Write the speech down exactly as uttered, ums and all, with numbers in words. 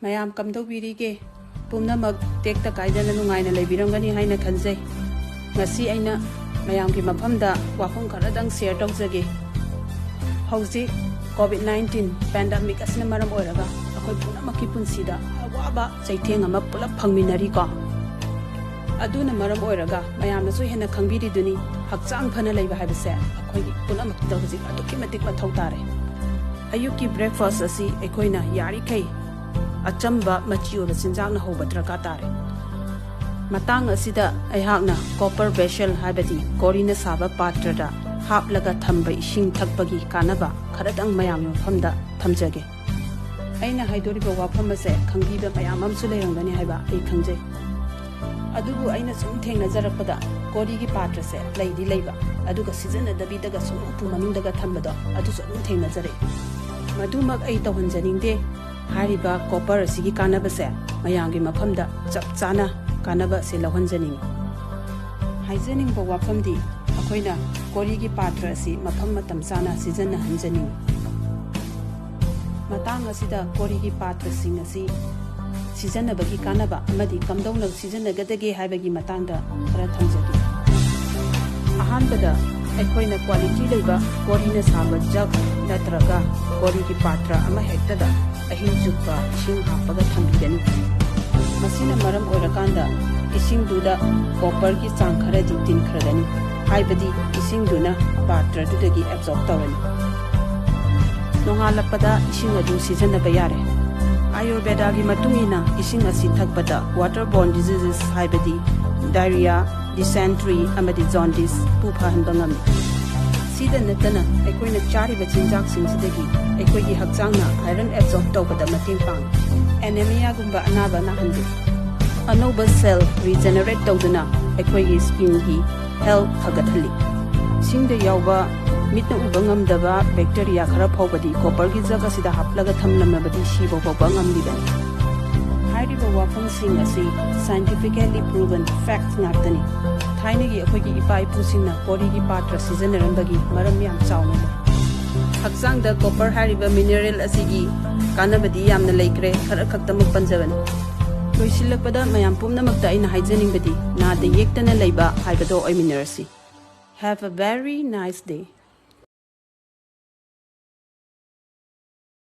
ꯃꯌꯥꯝ ꯀꯝꯗꯧꯕꯤꯔꯤꯒꯦ? ꯄꯨꯝꯅꯃꯛ ꯇꯦꯛꯇ ꯀꯥꯏꯗꯅ ꯅꯨꯡꯉꯥꯏꯅ ꯂꯩꯕꯤꯔꯝꯒꯅꯤ ꯍꯥꯏꯅ ꯈꯟꯖꯩ꯫ ꯉꯁꯤ ꯑꯩꯅ ꯃꯌꯥꯝꯒꯤ ꯃꯐꯝꯗ ꯋꯥꯐꯝ ꯈꯔꯗꯪ ꯁꯤꯌꯔ ꯇꯧꯖꯒꯦ꯫ ꯍꯧꯖꯤꯛ ꯀꯣꯚꯤꯗ ꯅꯥꯏꯟꯇꯤꯟ ꯄꯦꯟꯗꯦꯃꯤꯛ ꯑꯁꯤꯅ ꯃꯔꯝ ꯑꯣꯏꯔꯒ ꯑꯩꯈꯣꯏ ꯄꯨꯝꯅꯃꯛꯀꯤ ꯄꯨꯟꯁꯤꯗ ꯑꯋꯥꯕ ꯆꯩꯊꯦꯡ ꯑꯃ ꯄꯨꯂꯞ ꯐꯪꯃꯤꯟꯅꯔꯤꯀꯣ꯫ ꯑꯗꯨꯅ ꯃꯔꯝ ꯑꯣꯏꯔꯒ ꯃꯌꯥꯝꯅꯁꯨ ꯍꯦꯟꯅ ꯈꯪꯕꯤꯔꯤꯗꯨꯅꯤ, ꯍꯛꯆꯥꯡ ꯐꯅ ꯂꯩꯕ ꯍꯥꯏꯕꯁꯦ ꯑꯩꯈꯣꯏꯒꯤ ꯄꯨꯝꯅꯃꯛꯇ ꯍꯧꯖꯤꯛ ꯑꯗꯨꯛꯀꯤ ꯃꯇꯤꯛ ꯃꯊꯧ ꯇꯥꯔꯦ꯫ ꯑꯌꯨꯛꯀꯤ ꯕ꯭ꯔꯦꯛꯐꯥꯁ ꯑꯁꯤ ꯑꯩꯈꯣꯏꯅ ꯌꯥꯔꯤꯈꯩ ꯑꯆꯝꯕ ꯃꯆꯤ ꯑꯣꯏꯕ ꯆꯤꯟꯖꯥꯛꯅ ꯍꯧꯕ ꯗꯔꯀꯥꯔ ꯇꯥꯔꯦ꯫ ꯃꯇꯥꯡ ꯑꯁꯤꯗ ꯑꯩꯍꯥꯛꯅ ꯀꯣꯄꯔ ꯕꯦꯁꯦꯜ, ꯍꯥꯏꯕꯗꯤ ꯀꯣꯔꯤꯅ ꯁꯥꯕ ꯄꯥꯇ꯭ꯔꯗ ꯍꯥꯞꯂꯒ ꯊꯝꯕ ꯏꯁꯤꯡ ꯊꯛꯄꯒꯤ ꯀꯥꯟꯅꯕ ꯈꯔꯗꯪ ꯃꯌꯥꯝꯒꯤ ꯃꯐꯝꯗ ꯊꯝꯖꯒꯦ꯫ ꯑꯩꯅ ꯍꯥꯏꯗꯣꯔꯤꯕ ꯋꯥꯐꯝ ꯑꯁꯦ ꯈꯪꯕꯤꯕ ꯃꯌꯥꯝ ꯑꯃꯁꯨ ꯂꯩꯔꯝꯒꯅꯤ ꯍꯥꯏꯕ ꯑꯩ ꯈꯪꯖꯩ꯫ ꯑꯗꯨꯕꯨ ꯑꯩꯅ ꯁꯨꯝ ꯊꯦꯡꯅꯖꯔꯛꯄꯗ ꯀꯣꯔꯤꯒꯤ ꯄꯥꯇ꯭ꯔꯁꯦ ꯂꯩꯗꯤ ꯂꯩꯕ, ꯑꯗꯨꯒ ꯁꯤꯖꯤꯟꯅꯗꯕꯤꯗꯒ ꯁꯨꯝ ꯎꯄꯨ ꯃꯅꯨꯡꯗꯒ ꯊꯝꯕꯗꯣ, ꯑꯗꯨꯁꯨ ꯑꯗꯨꯝ ꯊꯦꯡꯅꯖꯔꯛꯏ꯫ ꯃꯗꯨꯃꯛ ꯑꯩ ꯇꯧꯍꯟꯖꯅꯤꯡꯗꯦ꯫ ꯍꯥꯏꯔꯤꯕ ꯀꯣꯄꯔ ꯑꯁꯤꯒꯤ ꯀꯥꯟꯅꯕꯁꯦ ꯃꯌꯥꯝꯒꯤ ꯃꯐꯝꯗ ꯆꯞ ꯆꯥꯅ ꯀꯥꯟꯅꯕ ꯑꯁꯤ ꯂꯧꯍꯟꯖꯅꯤꯡꯏ꯫ ꯍꯥꯏꯖꯅꯤꯡꯕ ꯋꯥꯐꯝꯗꯤ, ꯑꯩꯈꯣꯏꯅ ꯀꯣꯔꯤꯒꯤ ꯄꯥꯇ꯭ꯔ ꯑꯁꯤ ꯃꯐꯝ ꯃꯇꯝ ꯆꯥꯅ ꯁꯤꯖꯤꯟꯅꯍꯟꯖꯅꯤꯡꯏ꯫ ꯃꯇꯥꯡ ꯑꯁꯤꯗ ꯀꯣꯔꯤꯒꯤ ꯄꯥꯇ꯭ꯔꯁꯤꯡ ꯑꯁꯤ ꯁꯤꯖꯤꯟꯅꯕꯒꯤ ꯀꯥꯟꯅꯕ ꯑꯃꯗꯤ ꯀꯝꯗꯧꯅ ꯁꯤꯖꯤꯟꯅꯒꯗꯒꯦ ꯍꯥꯏꯕꯒꯤ ꯃꯇꯥꯡꯗ ꯈꯔ ꯊꯝꯖꯒꯦ꯫ ꯑꯍꯥꯟꯕꯗ, ꯑꯩꯈꯣꯏꯅ ꯀ꯭ꯋꯥꯂꯤꯇꯤ ꯂꯩꯕ ꯀꯣꯔꯤꯅ ꯁꯥꯕ ꯖꯒ ꯅꯠꯇ꯭ꯔꯒ ꯀꯣꯔꯤꯒꯤ ꯄꯥꯇ꯭ꯔ ꯑꯃꯍꯦꯛꯇꯗ ꯑꯍꯤꯡ ꯆꯨꯞꯄ ꯏꯁꯤꯡ ꯍꯥꯞꯄꯒ ꯊꯝꯕꯤꯒꯅꯤ꯫ ꯃꯁꯤꯅ ꯃꯔꯝ ꯑꯣꯏꯔꯀꯥꯟꯗ ꯏꯁꯤꯡꯗꯨꯗ ꯀꯣꯄꯔꯒꯤ ꯆꯥꯡ ꯈꯔꯗꯤ ꯇꯤꯟꯈ꯭ꯔꯒꯅꯤ, ꯍꯥꯏꯕꯗꯤ ꯏꯁꯤꯡꯗꯨꯅ ꯄꯥꯇ꯭ꯔꯗꯨꯗꯒꯤ ꯑꯦꯕꯖꯣꯔꯕ ꯇꯧꯔꯅꯤ꯫ ꯅꯣꯡꯉꯥꯜꯂꯛꯄꯗ ꯏꯁꯤꯡ ꯑꯗꯨ ꯁꯤꯖꯤꯟꯅꯕ ꯌꯥꯔꯦ꯫ ꯑꯥꯌꯨꯔꯕꯦꯗꯥꯒꯤ ꯃꯇꯨꯡ ꯏꯟꯅ ꯏꯁꯤꯡ ꯑꯁꯤ ꯊꯛꯄꯗ ꯋꯥꯇꯔ ꯕꯣꯔꯟ ꯗꯤꯖꯤꯖꯦꯁ, ꯍꯥꯏꯕꯗꯤ ꯗꯥꯏꯔꯤꯌꯥ, ꯗꯤꯁꯦꯟꯇ꯭ꯔꯤ ꯑꯃꯗꯤ ꯖꯣꯟꯗꯤꯁ ꯄꯨ ꯐꯍꯟꯕ ꯉꯝꯃꯤ꯫ ꯁꯤꯗ ꯅꯠꯇꯅ ꯑꯩꯈꯣꯏꯅ ꯆꯥꯔꯤꯕ ꯆꯤꯟꯖꯥꯛꯁꯤꯡꯁꯤꯗꯒꯤ ꯑꯩꯈꯣꯏꯒꯤ ꯍꯛꯆꯥꯡꯅ ꯑꯥꯏꯔꯟ ꯑꯦꯕꯖꯣꯔꯕ ꯇꯧꯕꯗ ꯃꯇꯦꯡ ꯄꯥꯡꯉꯤ꯫ ꯑꯦꯅꯦꯃꯤꯌꯥꯒꯨꯝꯕ ꯑꯅꯥꯕ ꯅꯥꯍꯟꯗꯦ꯫ ꯑꯅꯧꯕ ꯁꯦꯜ ꯔꯤꯖꯦꯅꯦꯔꯦꯠ ꯇꯧꯗꯨꯅ ꯑꯩꯈꯣꯏꯒꯤ ꯁ꯭ꯀꯤꯟꯒꯤ ꯍꯦꯜꯊ ꯐꯒꯠꯍꯜꯂꯤ꯫ ꯏꯁꯤꯡꯗ ꯌꯥꯎꯕ ꯃꯤꯠꯅ ꯎꯕ ꯉꯝꯗꯕ ꯕꯦꯛꯇꯦꯔꯤꯌꯥ ꯈꯔ ꯐꯥꯎꯕꯗꯤ ꯀꯣꯄꯔꯒꯤ ꯖꯒ ꯑꯁꯤꯗ ꯍꯥꯞꯂꯒ ꯊꯝꯂꯝꯂꯕꯗꯤ ꯁꯤꯕ ꯐꯥꯎꯕ ꯉꯝꯂꯤꯕꯅꯤ꯫ ꯍꯥꯏꯔꯤꯕ ꯋꯥꯐꯝꯁꯤꯡ ꯑꯁꯤ scientifically proven facts ꯉꯥꯛꯇꯅꯤ꯫ ꯊꯥꯏꯅꯒꯤ ꯑꯩꯈꯣꯏꯒꯤ ꯏꯄꯥ ꯏꯄꯨꯁꯤꯡꯅ ꯀꯣꯔꯤꯒꯤ ꯄꯥꯇ꯭ꯔ ꯁꯤꯖꯤꯟꯅꯔꯝꯕꯒꯤ ꯃꯔꯝ ꯌꯥꯝ ꯆꯥꯎꯅ ꯂꯩ꯫ ꯍꯛꯆꯥꯡꯗ ꯀꯣꯄꯔ ꯍꯥꯏꯔꯤꯕ ꯃꯤꯅꯔꯦꯜ ꯑꯁꯤꯒꯤ ꯀꯥꯟꯅꯕꯗꯤ ꯌꯥꯝꯅ ꯂꯩꯈ꯭ꯔꯦ, ꯈꯔ ꯈꯛꯇꯃꯛ ꯄꯟꯖꯕꯅꯤ꯫ ꯂꯣꯏꯁꯤꯜꯂꯛꯄꯗ ꯃꯌꯥꯝ ꯄꯨꯝꯅꯃꯛꯇ ꯑꯩꯅ ꯍꯥꯏꯖꯅꯤꯡꯕꯗꯤ, ꯅꯥꯗ ꯌꯦꯛꯇꯅ ꯂꯩꯕ ꯍꯥꯏꯕꯗꯣ ꯑꯣꯏꯃꯤꯟꯅꯔꯁꯤ꯫ Have a very nice day.